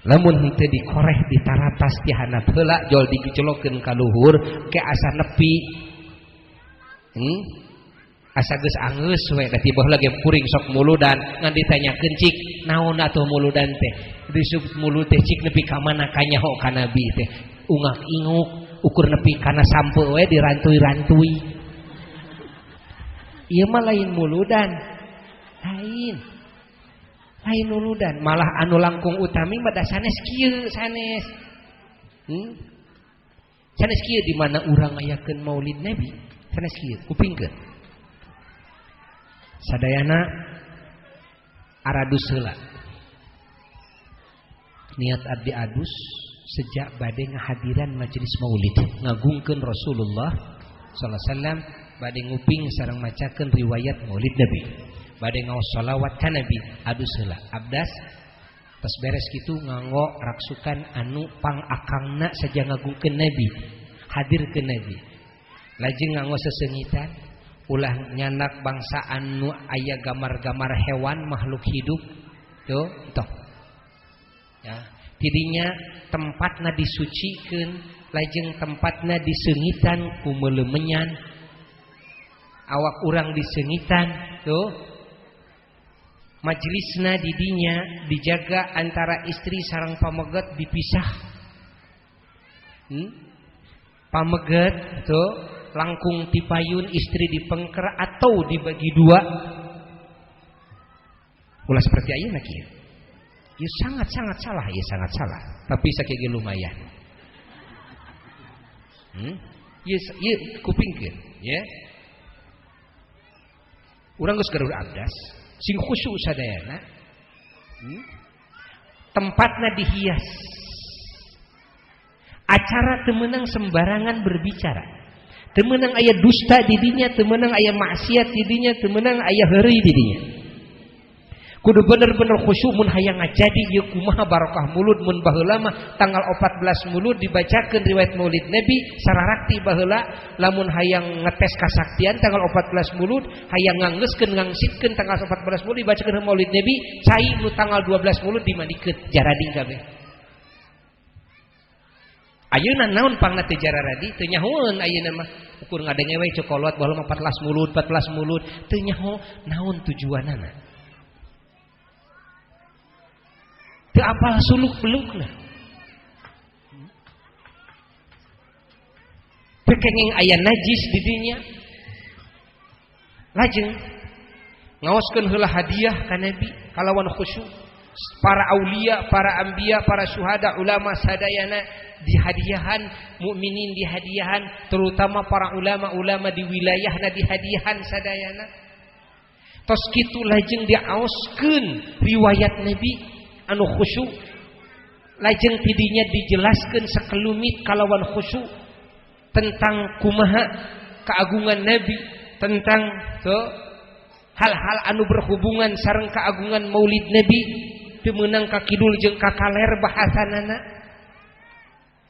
Lamun henteu dikoreh ditaratas ti handap heula jol digejelokeun ka luhur ke asa nepi. Asa geus angeus we da ti baheula ge kuring sok muludan ngan ditanyakeun cik naon atuh muludan teh. Disub mulut teh cik nepi ka mana kanyaho ka nabi teh. Ungak inguk ukur nepi kana sampe we dirantui-rantui. Ieu mah lain muludan. Lain. Lain muludan, malah anu langkung utami mah da sanes kieu sanes. Sanes kieu di mana urang ngayakeun Maulid Nabi? Sanes kieu, kupingkeun. Sadayana aradus heula. Niat abdi adus sejak bade ngahadiran majelis maulid ngagungkeun Rasulullah sallallahu alaihi wasallam, bade nguping sareng macakeun riwayat Maulid Nabi, bade ngaos sholawat ka Nabi, adus heula abdas tos beres kitu nganggo raksukan anu pangakangna saja ngagungkeun Nabi, hadirkeun Nabi, lajeng nganggo sesengitan ulah nyanak bangsa anu aya gamar-gamar hewan makhluk hidup tuh toh ya tidinya tempatna disucikeun, lajeng tempatna disengitan ku meulemenyan, awak urang disengitan tuh. Majelisna didinya dijaga antara istri sareng pameget dipisah. Pameget tuh langkung tipayun, istri dipengker atau dibagi dua. Ulah seperti ayeuna kieu. Ya sangat-sangat salah, ya sangat salah. Tapi sakieu lumayan. Ya, ya kupingkeun, ya. Urang geus gaduh abdas, sing khusyuk sadayana. Tempatna dihias. Acara teu meunang sembarangan berbicara. Teu meunang aya dusta di dinya, teu meunang aya maksiat di dinya, teu meunang aya heureuy di dinya. Kudu bener-bener khusyuk mun hayang ngajadi ieu kumaha barokah mulud mun baheula mah tanggal 14 mulud dibacakeun riwayat Maulid Nabi sararakti baheula lamun hayang ngetes kasaktian tanggal 14 mulud, hayang nganggeuskeun ngangsitkeun tanggal 14 mulud dibacakeun Maulid Nabi, cai nu tanggal 12 mulud dimandikeun jarading kabeh. Ayeuna naon pangna teu jararadi teu nyahoeun ayeuna mah ukur ngadenge we cokolot baheula mah 14 mulud 14 mulud teu nyaho naon tujuanana. Teu apal suluk belukna. Teu kenging aya najis di dinya. Lajeng ngaoskeun heula hadiah ka Nabi kalawan khusyuk. Para aulia, para anbiya, para syuhada, ulama sadayana dihadiahan, mukminin dihadiahan, terutama para ulama-ulama di wilayahna dihadiahan sadayana. Tos kitu lajeng diaoskeun riwayat Nabi anu khusyuk, lajeng tidinya dijelaskan sekelumit kalawan khusyuk tentang kumaha keagungan Nabi, tentang hal-hal anu berhubungan sareng keagungan Maulid Nabi, teu meunang ka kidul jeung ka kaler bahasanana.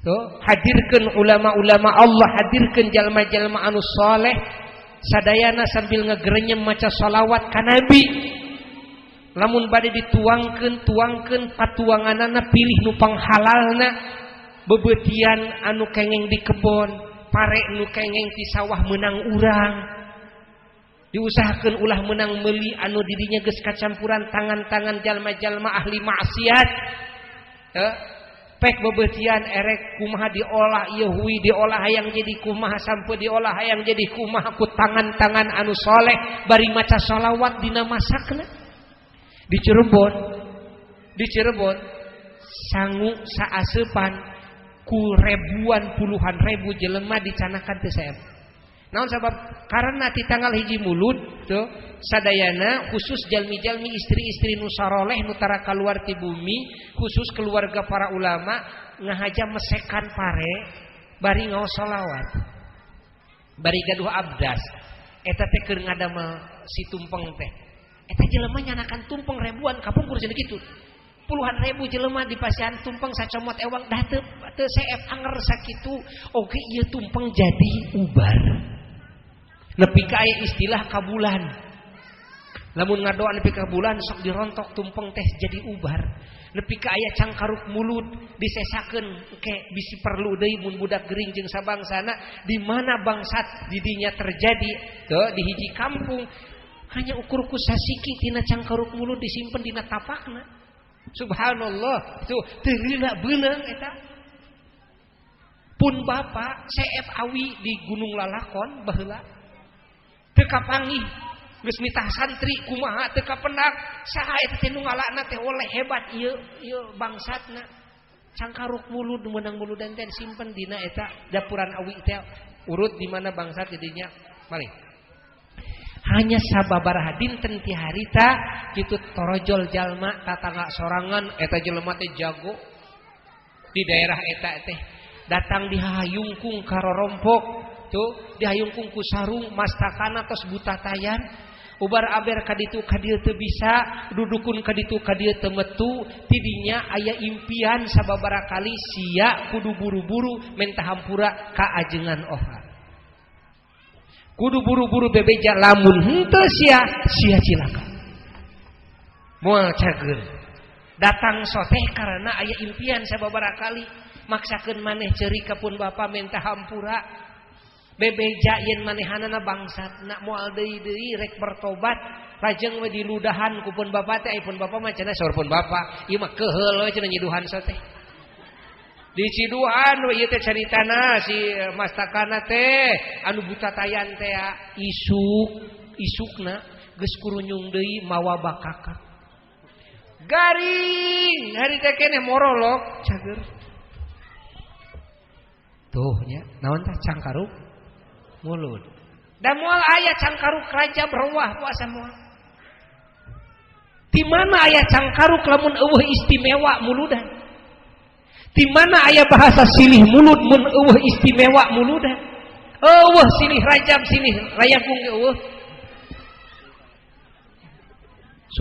Tuh, hadirkeun ulama-ulama Allah, hadirkeun jalma-jalma anu saleh sadayana sambil ngegerenyem maca sholawat ka Nabi. Lamun bade dituangkeun, tuangkeun patuanganana pilih nu panghalalna, bebeutian anu kengeng di kebon, pare nu kengeng ti sawah meunang urang. Diusahakeun ulah meunang meuli anu didinya geus kacampuran tangan-tangan jalma-jalma ahli maksiat. Pek bebeutian erek kumaha diolah ieu hui diolah hayang jadi kumaha sampe diolah hayang jadi kumaha ku tangan-tangan anu soleh bari maca sholawat dina masakna. Di Cirebon, di Cirebon sangu saaseupan ku ribuan puluhan ribu jelema dicanakan teu saem. Naon sabab? Karena ti tanggal 1 Mulud tuh sadayana khusus jalmi-jalmi istri-istri nu saroleh nu tara kaluar ti bumi, khusus keluarga para ulama ngahaja mesekan pare bari ngaos sholawat. Bari gaduh abdas. Eta teh keur ngadamel si tumpeng teh. Eta jelema nyanakan tumpeng ribuan kapungkur cenah kitu. Puluhan ribu jelema di pasihan tumpeng sacomot ewang dah teu seep anger sakitu. Oge ieu tumpeng jadi ubar. Nepi ka aya istilah kabulan. Lamun ngadoa nepi ka bulan sok dirontok tumpeng teh jadi ubar. Nepi ka aya cangkaruk mulut disesakeun ke bisi perlu deui mun budak gering jeung sabangsana di mana bangsat didinya terjadi teu di hiji kampung hanya ukur ku sasiki tina cangkaruk mulut disimpen dina tapakna. Subhanallah, tuh teu lila beunang eta. Pun bapak CF awi di Gunung Lalakon baheula teu kapanggih geus mitah santri kumaha teu kapendak saha eta teh nu ngalana teh oleh hebat ieu ieu bangsatna cangkaruk mulut meunang muludan teh disimpen dina eta dapuran awi teh urut di mana bangsat jadinya paling hanya sababaraha dinten ti harita kitu torojol jalma tatangga sorangan eta jelema teh jago di daerah eta teh datang dihayungkung karorompok tuh dihayungkung ku sarung mastakana tos butatayan ubar aber kaditu kadieu teu bisa dudukun kaditu kadieu teu metu tidinya aya impian sababaraha kali sia kudu buru-buru menta hampura ka ajengan oha kudu buru-buru bebeja lamun henteu sia sia cilaka moal cager datang soteh karena aya impian sababaraha kali maksakeun maneh ceurik ka pun bapa menta hampura bebeja yen manehanana bangsatna moal deui-deui rek bertobat lajeng we diludahan ku pun bapa teh pun bapa mah cenah saur pun bapa ieu mah keheul we cenah nyiduhan soteh diciduhan we ieu teh caritana si mastakana teh anu butatayan teh isuk isukna geus kurunyung deui mawa bakakak garing hari teh keneh morolok cager tuh nya naon tah cangkaruk mulut da moal aya cangkaruk raja berwah puasa moal di mana aya cangkaruk lamun eueuh istimewa muludan di mana aya bahasa silih mulut mun eueuh istimewa muludan eueuh silih rajab silih rayagung eueuh.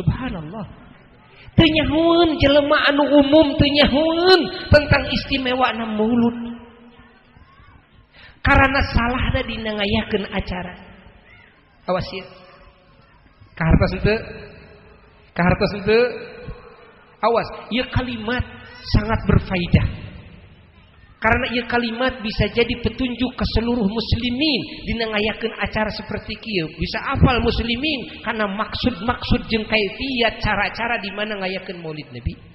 Subhanallah teu nyahoeun jelema anu umum teu nyahoeun tentang istimewana mulut karena salahna dina ngayakeun acara. Awas ieu kahartos henteu kahartos henteu awas ieu kalimat sangat berfaedah karena ieu kalimat bisa jadi petunjuk ke seluruh muslimin dina ngayakeun acara seperti kieu bisa hafal muslimin karena maksud-maksud jeung kaifiat cara-cara di mana ngayakeun maulid Nabi.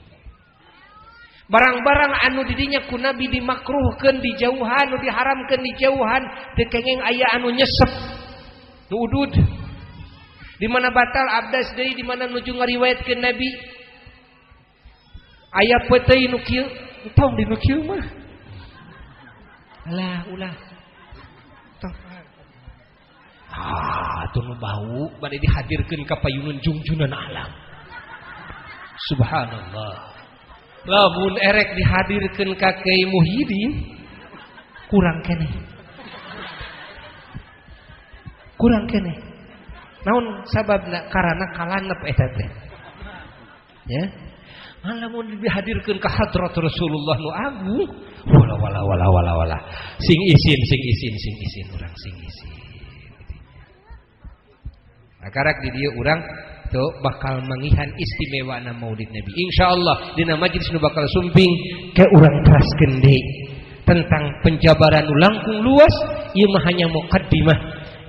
Barang-barang anu didinya ku Nabi dimakruhkeun dijauhan, nu diharamkeun dijauhan, teu kengeng aya anu nyesep nu udud. Di mana batal abdas deui, di mana nuju ngariwayatkeun Nabi. Aya peuteuy nu kieu, tong di nu kieu mah. Alah ulah. Tong. Ah, tuh nu bau bade dihadirkeun ka payungan jungjunan alam. Subhanallah. Lamun erek dihadirkeun ka Kiai Muhyiddin kurang keneh. Kurang keneh. Naon sababna? Karena kalanep eta teh. Ya. Lamun dihadirkeun ka hadrat Rasulullah nu agung, wala wala wala wala wala. Sing isin sing isin sing isin urang sing isin. Akarak di dieu urang tuh bakal mangihan istimewana maulid Nabi. Insyaallah dina majelis nu bakal sumping ke urang teraskeun deui tentang penjabaran nu langkung luas ieu mah hanya muqaddimah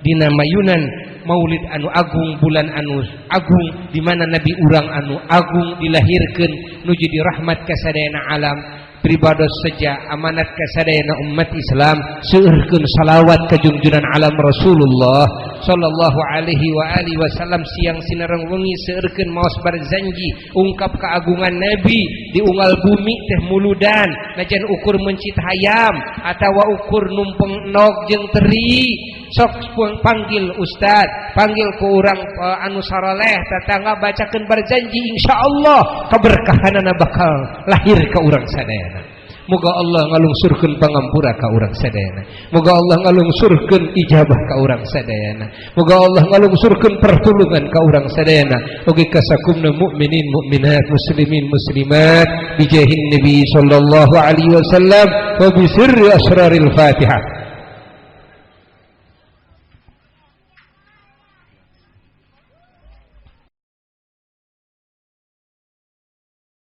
dina mayunan maulid anu agung bulan anu agung di mana Nabi urang anu agung dilahirkeun nu jadi rahmat ka sadayana alam pribados seja amanat ka sadayana umat Islam seueurkeun salawat ka junjunan alam Rasulullah sallallahu alaihi wa alihi wasallam siang sinareng wengi seueurkeun maos barzanji ungkap keagungan Nabi di unggal bumi teh muludan najan ukur mencit hayam atawa ukur numpeng nog jeung teri sok panggil ustad panggil ku urang anu saroleh tetangga bacakeun barzanji insyaallah keberkahanana bakal lahir ka urang sadayana. Moga Allah ngalungsurkeun pangampura ka urang sadayana. Moga Allah ngalungsurkeun ijabah ka urang sadayana. Moga Allah ngalungsurkeun pertulungan ka urang sadayana. Oge kasakumna mukminin mukminat muslimin muslimat bijahin Nabi sallallahu alaihi wasallam wa bi sirri asraril Fatihah.